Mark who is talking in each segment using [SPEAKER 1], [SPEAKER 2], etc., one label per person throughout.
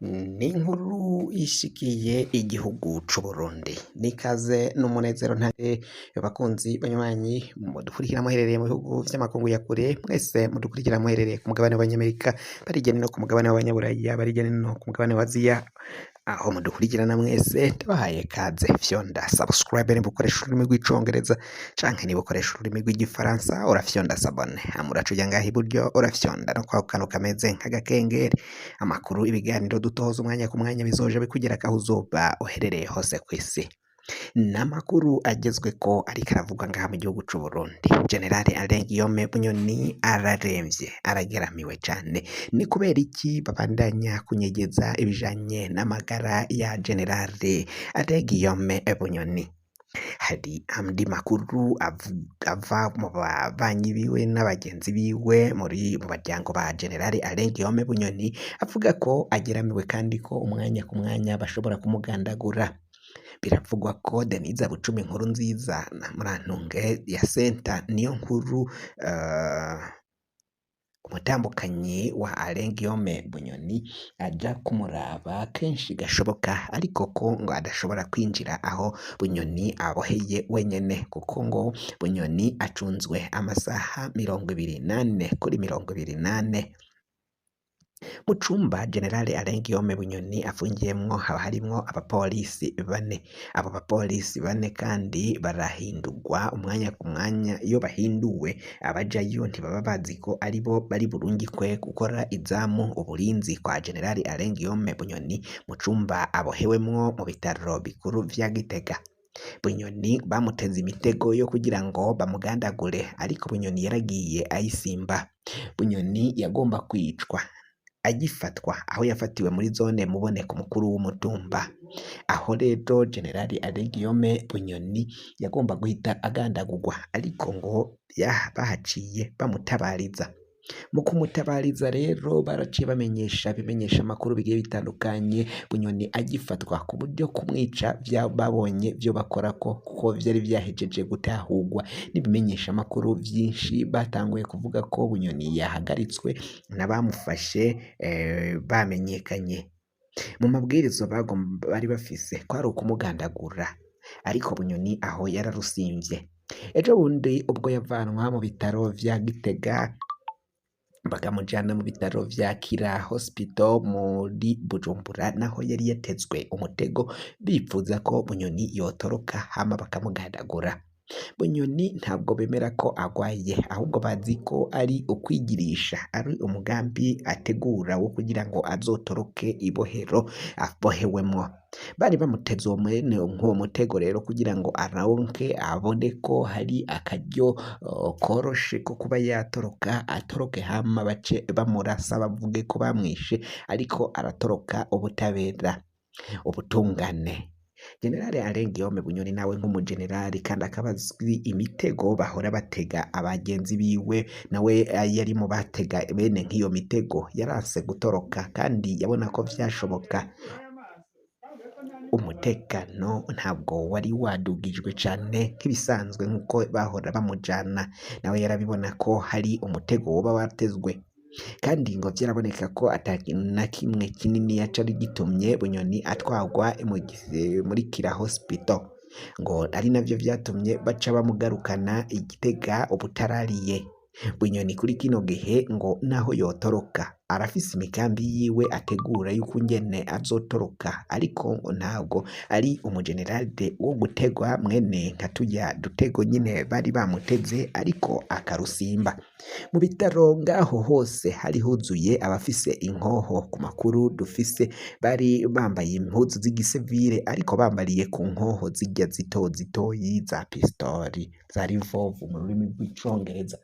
[SPEAKER 1] Ni inkuru ishikiye igihugu c'Uburundi n'ikaze n'umunezero ntangere bakunzi banywanyi mudukurikira muherereye mu bihugu vy'amakungu ya kure mwese mudukurikira muherereye ku mugabane w'abanyamerika barigene no ku mugabane w'abanyaburaya barigene no ku mugabane wa Aziya aho mudukurikirana mwese ndabahaye kaze fyonda subscribe niba ukoresha ururimi rw'icongereza canke niba ukoresha ururimi rw'igifaransa urafyonda s'abonner hama uraca uja ngaha iburyo urafyonda no kwako kantu kameze nk'agakengeri amakuru ibiganiro dutoza umwanya ku mwanya bizoja bikugerako aho uzoba uherereye hose kw'isi. N'amakuru agezweko ariko aravugwa ngaha mu gihugu c'Uburundi. General Alain Guillaume Bunyoni araremvye, arageramiwe cane. Ni kubera iki babandanya kunyegeza ibijanye n'amagara ya General Alain Guillaume Bunyoni? Hari andi makuru ava mu babanyi biwe n'abagenzi biwe muri mu baryango ba General Alain Guillaume Bunyoni avuga ko ageramiwe kandi ko umwanya ku mwanya bashobora kumugandagura. Biravugwa ko Denise Bucumi inkuru nziza na Murantunge ya Senta niyo nkuru umutambukanyi wa Alain Guillaume Bunyoni aja kumuraba kenshi gashoboka ariko ko ngo adashobora kwinjira aho Bunyoni aboheye wenyene kuko ngo Bunyoni acunzwe amasaha 24 kuri 24. Mu cumba General Alain Guillaume Bunyoni afungiyemwo haba harimwo abapolisi bane. Abo bapolisi bane kandi barahindurwa umwanya ku mwanya, iyo bahinduwe abajayo ntibaba bazi ko aribo bari burungikwe gukora izamu uburinzi kwa General Alain Guillaume Bunyoni mu cumba abohewemwo mu bitaro bikuru vya Gitega. Bunyoni bamuteze imitego yo kugira ngo bamugandagure ariko Bunyoni yaragiye ayisimba. Bunyoni yagomba kwicwa agifatwa aho yafatiwe muri zone Muboneko mukuru w'umutumba. Aho rero General Alain Guillaume Bunyoni yagomba guhita agandagurwa ariko ngo bahaciye bamutabariza. Mu kumutabariza rero baraciye bamenyesha ibimenyesha amakuru bigiye bitandukanye Bunyoni agifatwa ku buryo kumwica babonye vyo bakorako kuko vyari vyahejeje gutahurwa n'ibimenyesha amakuru vyinshi batanguye kuvuga ko Bunyoni yahagaritswe n'abamufashe bamenyekanye. Mu mabwiriza bari bafise kwari ukumugandagura ariko Bunyoni aho yararusimvye. Ejo bundi ubwo yavanwa mu bitaro vya Gitega bakamujana mu bitaro vya Kira Hospital muri Bujumbura naho yari yatezwe umutego bipfuza ko Bunyoni yotoroka hama bakamugandagura. Bunyoni ntabwo bemera ko agwaye ahubwo bazi ko ari ukwigirisha, ari umugambi ategura wo kugira ngo azotoroke ibohero abohewemwo. Bari bamuteze uwo mutego rero kugira ngo aronke abone ko hari akaryo koroshe ko kuba yatoroka atoroke hama bace bamurasa bavuge ko bamwishe ariko aratoroka ubutabera, ubutungane. General Alain Guillaume Bunyoni nawe nk'umugenerali kandi akaba azwi imitego bahora batega abagenzi biwe nawe yari mu batega bene nk'iyo mitego yaranse gutoroka kandi yabona ko vyashoboka. Umutekano ntabwo wari wadugijwe cane nk'ibisanzwe nk'uko bahora bamujana, nawe yarabibona ko hari umutego woba watezwe kandi ngo vyaraboneka ko ata kintu na kimwe kininiya cari gitumye Bunyoni atwarwa muri Kira Hospital, ngo ari navyo vyatumye baca bamugarukana i Gitega ubutarariye. Bunyoni kuri kino gihe ngo naho yotoroka arafise imigambi yiwe ategura y'ukungene azotoroka ariko ngo ntabwo ari umugenerale wo gutegwa mwene nka turya dutego nyene bari bamuteze ariko akarusimba. Mu bitaro ngaho hose hari huzuye abafise inkoho ku makuru dufise bari bambaye impuzu z'igisivile ariko bambariye ku nkoho zirya zito zitoyi za pistori za rivovu mu rurimi rw'icongereza.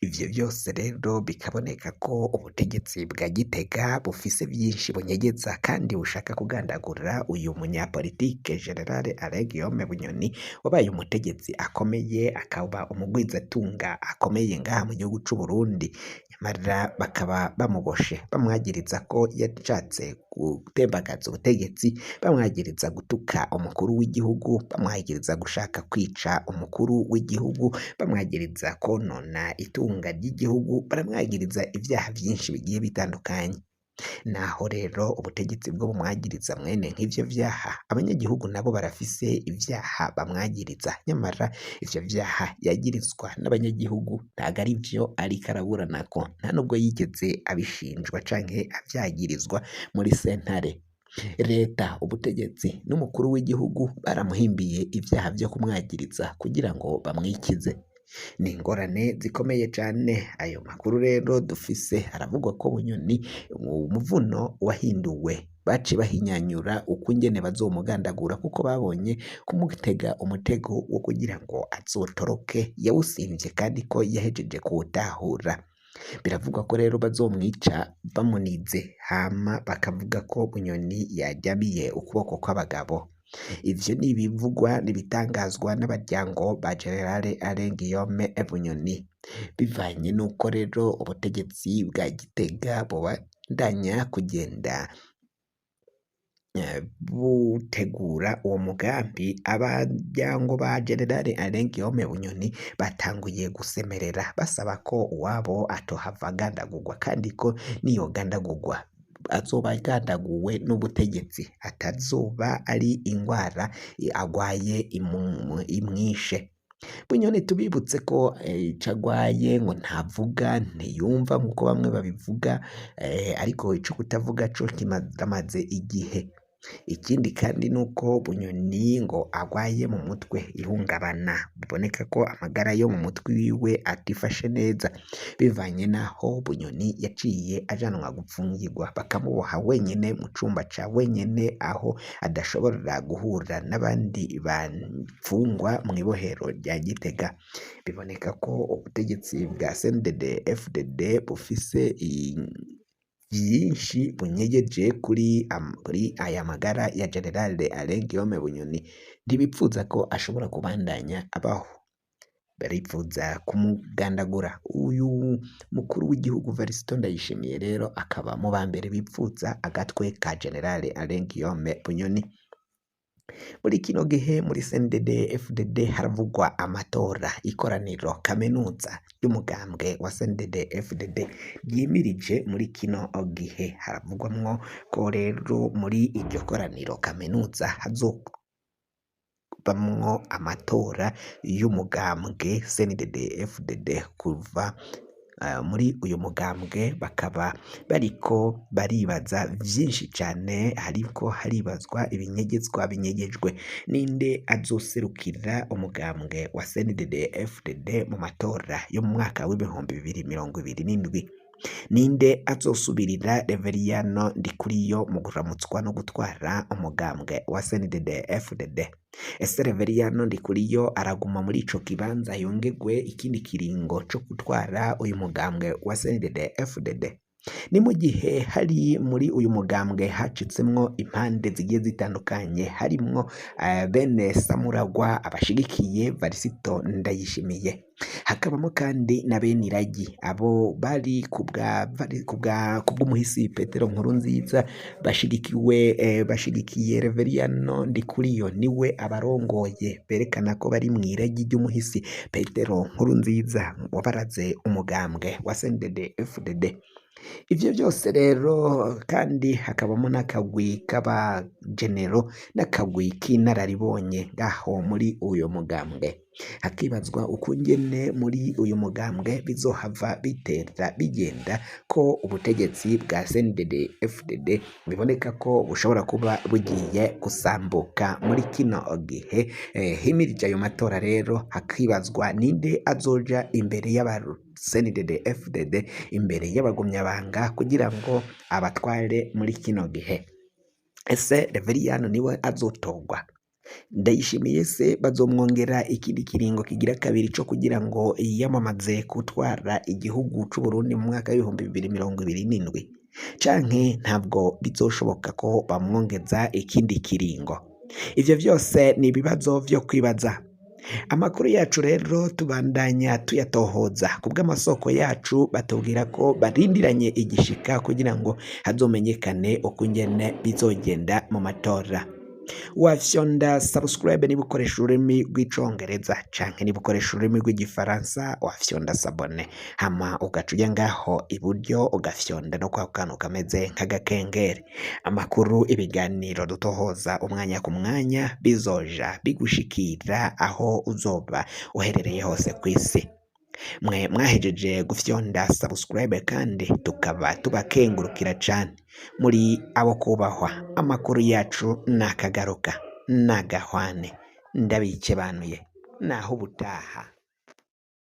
[SPEAKER 1] Ivyo vyose rero bikaboneka ko ubutegetsi bwa Gitega bufise vyinshi bunyegeza kandi bushaka kugandagura uyu munyapolitike General Alain Guillaume Bunyoni wabaye umutegetsi akomeye akaba umugwizatunga akomeye ngaha mu gihugu c'Uburundi, nyamara bakaba bamuboshe bamwagiriza ko yashatse gutembagaza ubutegetsi, bamwagiriza gutuka umukuru w'igihugu, bamwagiriza gushaka kwica umukuru w'igihugu, bamwagiriza konona itunga ry'igihugu, baramwagiriza ivyaha vyinshi bigiye bitandukanye. Naho rero ubutegetsi bwo bumwagiriza mwene nk'ivyo vyaha, abanyagihugu nabo barafise ivyaha bamwagiriza, nyamara ivyo vyaha yagirizwa n'abanyagihugu ntago ari vyo ariko araburanako, nta nubwo yigeze abishinjwa canke avyagirizwa muri sentare. Leta, ubutegetsi n'umukuru w'igihugu baramuhimbiye ivyaha vyo kumwagiriza kugira ngo bamwikize. Ni ingorane zikomeye cane. Ayo makuru rero dufise aravugwa ko Bunyoni umuvuno wahinduwe, baciye bahinyanyura ukungene bazomugandagura kuko babonye kumutega umutego wo kugira ngo azotoroke yawusimvye kandi ko yahejeje kuwutahura. Biravugwa ko rero bazomwica bamunize hama bakavuga ko Bunyoni yaryamiye ukuboko kw'abagabo. Ivyo ni ibivugwa n'ibitangazwa n'abaryango ba General Alain Guillaume Bunyoni, bivanye n'uko rero ubutegetsi bwa Gitega bubandanya kugenda butegura uwo mugambi. Abaryango ba General Alain Guillaume Bunyoni batanguye gusemerera basaba ko uwabo atohava agandagurwa, kandi ko niyogandagurwa azoba agandaguwe n'ubutegetsi, atazoba ari ingwara agwaye imwishe. Bunyoni tubibutse ko ico agwaye ngo ntavuga ntiyumva nkuko bamwe babivuga, ariko ico kutavuga co kimaze igihe. Ikindi kandi nuko Bunyoni ngo agwaye mu mutwe ihungabana, biboneka ko amagara yo mu mutwe wiwe atifashe neza, bivanye naho Bunyoni yaciye ajanwa gupfungirwa bakamuboha wenyene mu cumba ca wenyene, aho adashobora guhura n'abandi bafungwa mw'ibohero rya Gitega. Biboneka ko ubutegetsi bwa CNDD FDD bufise vyinshi bunyegeje kuri aya magara ya General Alain Guillaume Bunyoni, ntibipfuza ko ashobora kubandanya abaho, baripfuza kumugandagura. Uyu mukuru w'igihugu Varisito Ndayishimiye rero akaba mu ba mbere bipfuza agatwe ka General Alain Guillaume Bunyoni. Muri kino gihe muri CNDD FDD haravugwa amatora, ikoraniro kaminuza ry'umugambwe wa CNDD FDD ryimirije muri kino gihe, haravugwamwo ko rero muri iryo koraniro kaminuza hazobamwo amatora y'umugambwe CNDD FDD. Kuva muri uyu mugambwe bakaba bariko baribaza vyinshi cane, hariko haribazwa ibinyegezwa binyegejwe, ninde azoserukira umugambwe wa CNDD FDD mu matora yo mu mwaka w'2027, ninde azosubirira Reveriyano Ndikuriyo mu kuramutswa no gutwara umugambwe wa CNDD FDD? Ese Reveriyano Ndikuriyo araguma muri ico kibanza yongerwe ikindi kiringo co gutwara uyu mugambwe wa CNDD FDD? Ni mu gihe hari muri uyu mugambwe hacitsemwo impande zigiye zitandukanye, harimwo bene Samuragwa abashigikiye Varisito Ndayishimiye, hakabamo kandi na bene Iragi abo bari kubw'umuhisi Petero Nkurunziza bashigikiwe bashigikiye Reveriyano Ndikuriyo, niwe abarongoye, berekana ko bari mw'iragi ry'umuhisi Petero Nkurunziza wabaraze umugambwe wa CNDD FDD. Ivyo vyose rero kandi hakabamo n'akagwi k'abagenero n'akagwi k'inararibonye ngaho muri uyu mugambwe, hakibazwa ukungene muri uyu mugambwe bizohava bitera bigenda ko ubutegetsi bwa CNDD FDD biboneka ko bushobora kuba bugiye gusambuka muri kino gihe himirije ayo matora. Rero hakibazwa ninde azoja imbere y'aba CNDD FDD, imbere y'abagumyabanga kugira ngo abatware muri kino gihe. Ese Reveriyano niwe azotorwa? Ndayishimiye se bazomwongera ikindi kiringo kigira kabiri co kugira ngo yiyamamaze gutwara igihugu c'Uburundi mu mwaka w'2027, canke ntabwo bizoshoboka ko bamwongeza ikindi kiringo? Ivyo vyose ni ibibazo vyo kwibaza. Amakuru yacu rero tubandanya tuyatohoza kubw'amasoko yacu, batubwira ko barindiranye igishika kugira ngo hazomenyekane ukungene bizogenda mu matora. Wafyonda subscribe niba ukoresha ururimi rw'icongereza, canke niba ukoresha ururimi rw'igifaransa wafyonda s'abonner, hama ugaca uja ngaho iburyo ugafyonda no kwa kantu kameze nk'agakengeri. Amakuru, ibiganiro dutohoza umwanya ku mwanya bizoja bigushikira aho uzoba uherereye hose kw'isi. Mwe mwahejeje gufyonda subscribe kandi tukaba tubakengurukira cane, muri abo kubahwa. Amakuru yacu nakagaruka nagahwane, ndabikebanuye naho ubutaha.